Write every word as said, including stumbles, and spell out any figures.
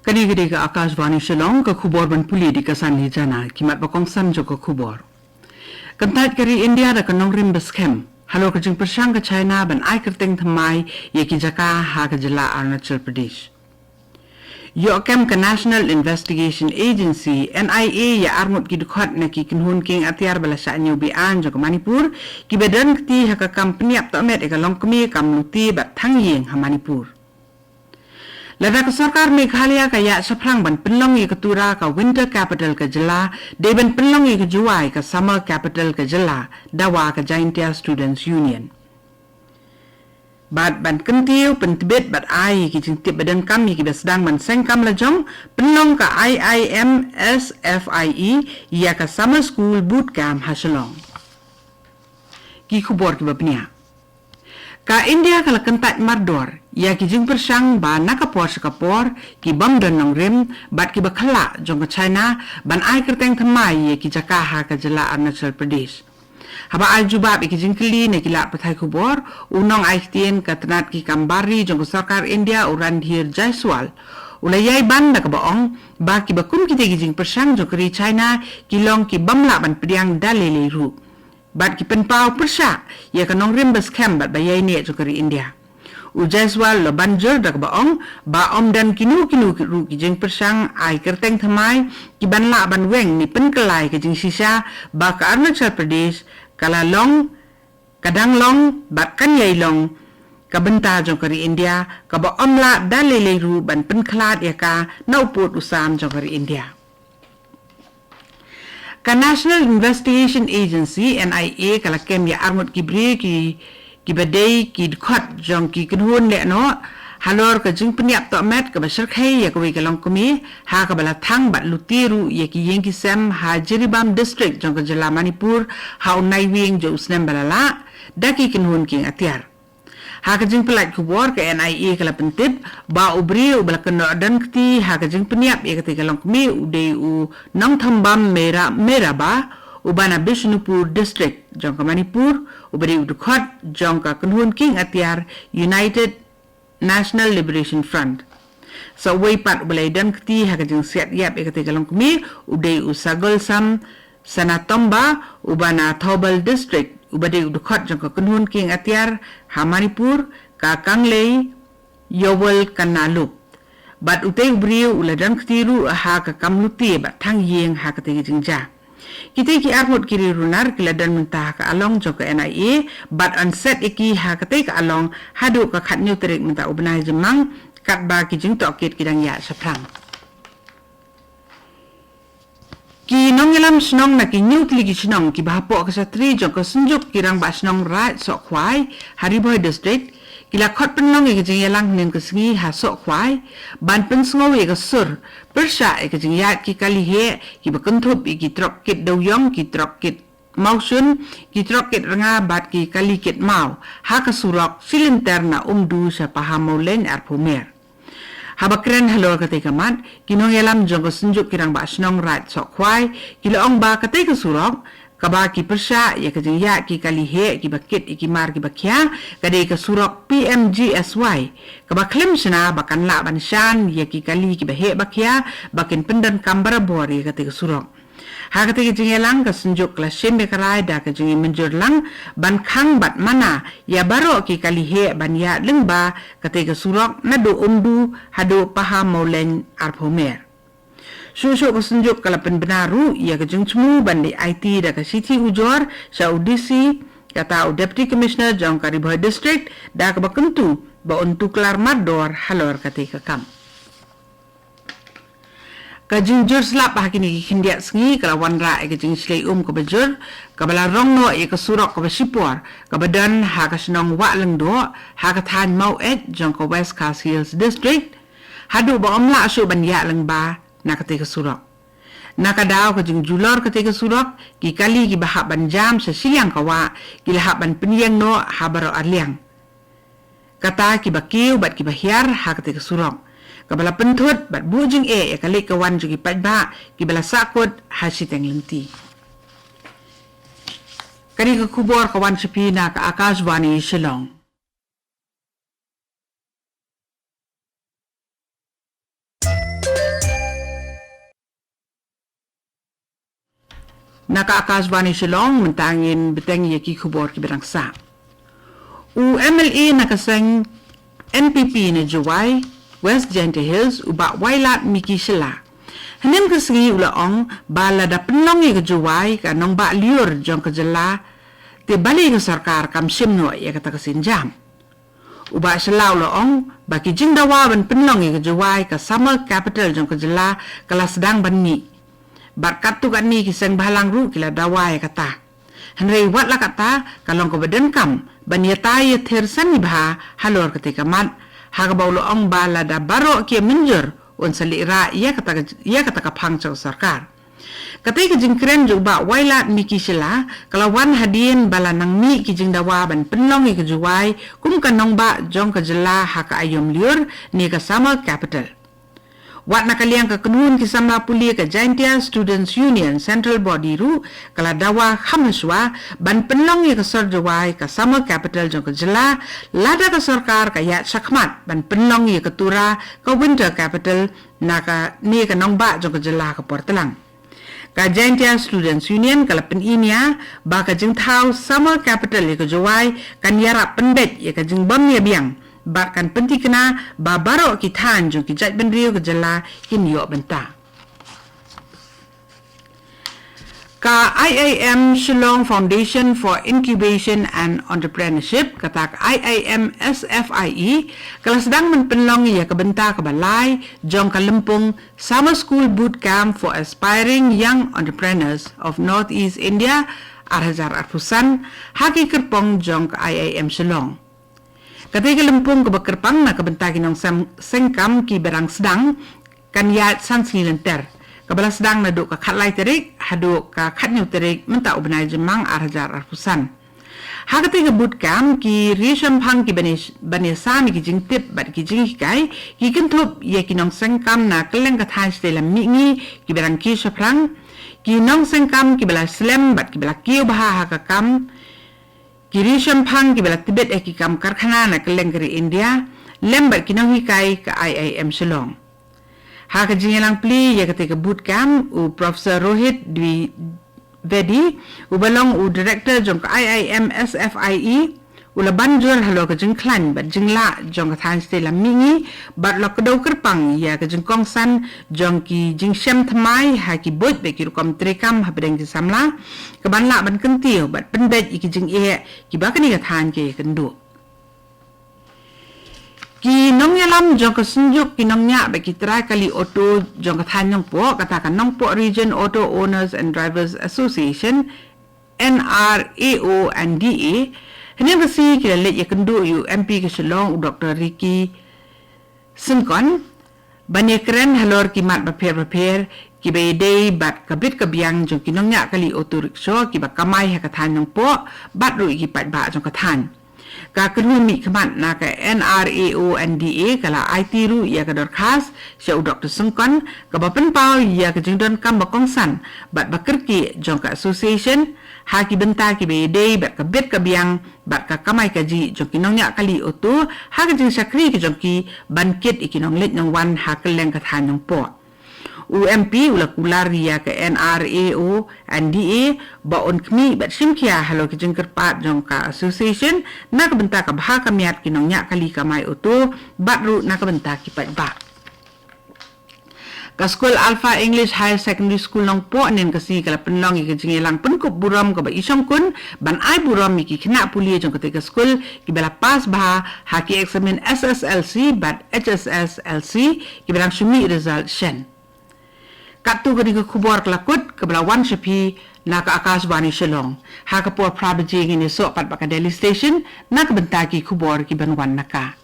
Kane ka dei ka Akashvani Shillong, ka khubor ban pule da ka Sanhi Jana, ki mat ba kongsan jong ka khubor. Kyntait ka ri India da ka nongrim ba skhem halor ka jingpyrshang ka China ban ai kyrteng thymmai ïa ki jaka ha ka jylla Arunachal Pradesh. Ïoh kem ka National Investigation Agency, N I A, ïa arngut ki dkhot na ki kynhun kieng atiar ba la shah ñiew be-aiñ jong ka Manipur, kiba don kti ha ka kam pynïap tohmet ïa ka longkmie, kam lute bad thang ïing ha Manipur. Lada ka sorkar Meghalaya ka ïaid shaphrang ban pynlong ïa ka Tura ka Winter Capital ka jylla, dei ban pynlong ïa ka Jowai ka Summer Capital ka jylla, dawa ka Jaintia Students Union. Bad ban kyntiew, pyntbit bad ai ïa ki jingtip ba donkam ïa kiba sdang ban seng kam lajong, pynlong ka I I M S F I E ïa ka Summer School Boot Camp ha Shillong. Ki khubor kiba bniah. Ka India ka la kyntait mardor ïa ki jingpyrshang ba na ka por sha ka por ki bym don nongrim bad kiba khlaiñ jong ka China ban ai kyrteng thymmai ïa ki jaka ha ka jylla Arunachal Pradesh. Haba ai jubab ïa ki jingkylli na ki lad pathai khubor, u nongai ktien ka tnat ki kam bar ri jong ka sorkar India, u Randhir Jaiswal, u la ïai ban da kaba ong ba kiba kum kitei ki jingpyrshang jong ka ri China ki long ki bym lah ban pdiang da lei lei ruh. Bad ki pynpaw pyrshah ïa ka nongrim ba skhem bad ba ïaineh jong ka ri India. U Jaiswal u la ban jur da kaba ong ba ym don kino kino ruh ki jingpyrshang ai kyrteng thymmai ki ban lah ban weng ne pynkylla ïa ka jingshisha ba ka Arunachal Pradesh ka la long, ka dang long bad kan ïai long ka bynta jong ka ri India, kaba ym lah da lei lei ruh ban pynkhlad ïa ka na u pud u sam jong ka ri India. Ka National Investigation Agency, N I A, ka la kem ïa arngut ki briew ki, kiba dei ki dkhot jong ki kynhun lehnoh halor ka jingpynïap tohmet kaba shyrkhei ïa kawei ka longkmie, ha kaba la thang bad lute ruh ïa ki ïing ki sem ha Jiribam District jong ka jylla Manipur ha u Naiwieng jong u snem ba la lah, da ki kynhun kieng atiar. Ha ka jingpyllait khubor, ka N I A ka la pyntip ba u briew uba la kynnoh don kti ha ka jingpynïap ïa katei ka longkmie u dei u Nongthymbam Mera, Meraba, uba na Bishnupur District jong ka Manipur, uba dei u dkhot jong ka kynhun kieng atiar United National Liberation Front. Sa uwei pat uba la ïadon kti ha ka jingsiat ïap ïa katei ka longkmie u dei u Sagolsam Sanatomba, uba na Thoubal District, uba dei u dkhot jong ka kynhun kieng atiar ha Manipur, ka Kanglei Yowal Kannaluk. Bad utei u briew u la don kti ruh ha ka kam lute bad thang ïing ha katei ka jingjia. Kitei ki arngut ki riewrunar ki la don mynta ha ka along jong ka N I A bad yn set ïa ki ha katei ka along haduh ka khathynñiew tarik mynta u bnai Jymmang, katba ki jingtohkit ki dang ïaid shaphrang. Ki nongïalam shnong na ki hynñiew tylli ki shnong kiba hapoh ka shatri jong ka Synjuk ki Rangbah Shnong Raid Sohkhwai ha Ri Bhoi District ki la khot pynlong ïa ka jingïalang hynnin ka sngi ha Sohkhwai ban pynsngew ïa ka sur pyrshah ïa ka jingïaid ki kali heh kiba kynthup ïa ki trok kit dewiong, ki trok kit mawshun, ki trok kit rnga bad ki kali kit maw ha ka surok shilynter na Umdu sha Pahammawlein arphew mer. Haba kren halor katei ka mat, ki nongïalam jong ka Synjuk ki Rangbah Shnong Raid Sohkhwai ki la ong ba katei ka surok kaba ki pyrshah ïa ka jingïaid ki kali heh kiba kit ïa ki mar kiba khia ka dei ka surok P M G S Y, kaba khlem shna ba kan lah ban shan ïa ki kali kiba heh ba khia ba kin pyndonkam barabor ïa katei ka surok. Ha katei ka jingïalang ka Synjuk ka la shim ïa ka rai da ka jingïamynjur lang ban khang bad mana ïa baroh ki kali heh ban ïaid lyngba katei ka surok naduh Umdu haduh Pahammawlein arphew mer. Shuh shuh ka Synjuk ka la pynbna ruh ïa ka jingthmu ban leit aiti da ka shithi ujor sha u D C, kata u Deputy Commissioner jong ka Ri Bhoi District da kaba kyntu ba un tuklar mardor halor katei ka kam. Ka jingjur slap ha kine ki khyndiat sngi ka la wanrah ïa ka jingshlei um kaba jur kaba la rong noh ïa ka surok kaba shipor kaba don ha ka shnong Wahlyngdoh ha ka thaiñ Maweit jong ka West Khasi Hills District, haduh ba ym lah shuh ban ïaid lyngba na katei ka surok. Na ka daw ka jingjulor katei ka surok, ki kali kiba hap ban jam sha shiliang ka wah ki la hap ban pynïeng noh ha baroh arliang. Kata kiba kiew bad kiba hiar ha katei ka surok, kaba la pynthut bad buh jingeh ïa ka leit ka wan jong ki paidbah kiba la sahkut ha shiteng lynti. Kane ka khubor ka wan sha phi na ka Akashvani Shillong. Na ka Akashvani Shillong, mynta ngin bteng ïa ki khubor kiba dang sah. U M L A na ka seng N P P na Jowai West Jaintia Hills, u Bah Wailadmiki Shylla, hynnin ka sngi u la ong ba lada pynlong ïa ka Jowai ka nongbah lyiur jong ka jylla, te balei ka sorkar kam shim noh ïa kata ka sienjam. U Bah Shylla u la ong ba ki jingdawa ban pynlong ïa ka Jowai ka summer capital jong ka jylla ka la sdang ban mih, bad katto katne ki seng bhalang ruh ki la dawa ïa kata. Hynrei wat la katta, ka long kaba donkam ban ïatai ïathir sani bha halor katei ka mat, ha kaba u la ong ba lada baroh ki ïa mynjur, un sa leh rah ïa kata ka, ïa kata ka phang jong ka sorkar. Katei ka jingkren jong u Bah Wailadmiki Shylla ka la wan hadien ba la nang mih ki jingdawa ban pynlong ïa ka Jowai kum ka nongbah jong ka jylla ha ka aïom lyiur ne ka summer capital. Wat na ka liang ka kynhun ki samla pule ka Jaintia Students Union Central Body ruh ka la dawa kham hashwa ban pynlong ïa ka sor Jowai ka summer capital jong ka jylla, lada ka sorkar ka ïaid shakhmat ban pynlong ïa ka Tura ka winter capital, na ka ne ka nongbah jong ka jylla ka por tlang. Ka Jaintia Students Union ka la pyni nia ba ka jingthaw summer capital ïa ka Jowai kan ïarap pynbeit ïa ka jingbym ïa biang, bad kan pynthikna ba baroh ki thaiñ jong ki jaitbynriew ka jylla kin ïoh bynta. Ka I I M Shillong Foundation for Incubation and Entrepreneurship, kata ka I I M S F I E, ka la sdang ban pynlong ïa ka bynta kaba lai jong ka lympung Summer School Boot Camp for Aspiring Young Entrepreneurs of Northeast India, ar hajar arphew san, ha ki kyrpong jong ka I I M Shillong. Katei ka lympung kaba kyrpang na ka bynta ki nongseng, sengkam kiba dang sdang, kan ïaid san sngi lynter, kaba la sdang naduh ka khatlai tarik haduh ka khathynñiew tarik mynta u bnai Jymmang ar hajar arphew san. Ha katei ka boot camp, ki riewshemphang kiban ïa, ban ïasam ïa ki jingtip bad ki jinghikai ki kynthup ïa ki nongsengkam na kylleng ka thaiñ shatei lam mihngi kiba dang kiew shaphrang, ki nongsengkam kiba la slem bad kiba la kiew bha ha ka kam, ki riewshemphang kiba la tbit ha ki kam karkhana na kylleng ka ri India, lem bad ki nonghikai ka I I M Shillong. Ha ka jingïalang plie ïa katei ka boot camp, u Professor Rohit Dwivedi, uba long u Director jong ka I I M S F I E, u la ban jur halor ka jingkhlaiñ bad jinglah jong ka thaiñ shatei lam mihngi, bad la kdew kyrpang ïa ka jingkongsan jong ki jingshem thymmai ha ki buit bad ki rukom treikam hapdeng ki samla, kaban lah ban kyntiew bad pynbeit ïa ki jingeh kiba kane ka thaiñ ka ïakynduh. Ki nongïalam jong ka Synjuk ki Nongñiah bad ki Trai Kali Auto jong ka thaiñ Nongpoh, kata ka Nongpoh Region Auto Owners and Drivers Association, N R A O and D A, hynnin ka sngi ki la leit ïakynduh ïa u M P ka Shillong, u Doctor Ricky Syngkon, ban ïakren halor ki mat bapher bapher kiba ïadei bad ka bit ka biang jong ki nongñiah kali auto rickshaw kiba kamai ha ka thaiñ Nongpoh bad ruh ïa ki paidbah jong ka thaiñ. Ka kynhun mihkhmat na ka N R A O and D A ka la aiti ruh ïa ka dorkhas sha u Doctor Syngkon, kaba pynpaw ïa ka jingdonkam ba kongsan bad ba kyrkieh jong ka association ha ki bynta kiba ïadei bad ka bit ka biang bad ka kamai kajih jong ki nongñiah kali auto ha ka jingshakri ka jong ki ban kit ïa ki nongleit nongwan ha kylleng ka thaiñ Nongpoh. U M P u la kular ïa ka N R A O and D A ba un khmih bad shim khia halor ka jingkyrpad jong ka association na ka bynta ka bha ka miat ki nongñiah kali kamai auto bad ruh na ka bynta ki paidbah. Ka skul Alpha English Higher Secondary School Nongpoh hynnin ka sngi ka la pynlong ïa ka jingïalang pynkup burom kaba i shongkun ban ai burom ïa ki khynnah pule jong katei ka skul kiba la pass bha ha ki eksamin S S L C bad H S S L C kiba dang shu mih result shen. Katto katne ka khubor ka la kut kaba la wan sha phi na ka Akashvani Shillong. Ha ka por phra baje ngin ïasoh pat bad ka Delhi Station na ka bynta ki khubor kiban wan na ka.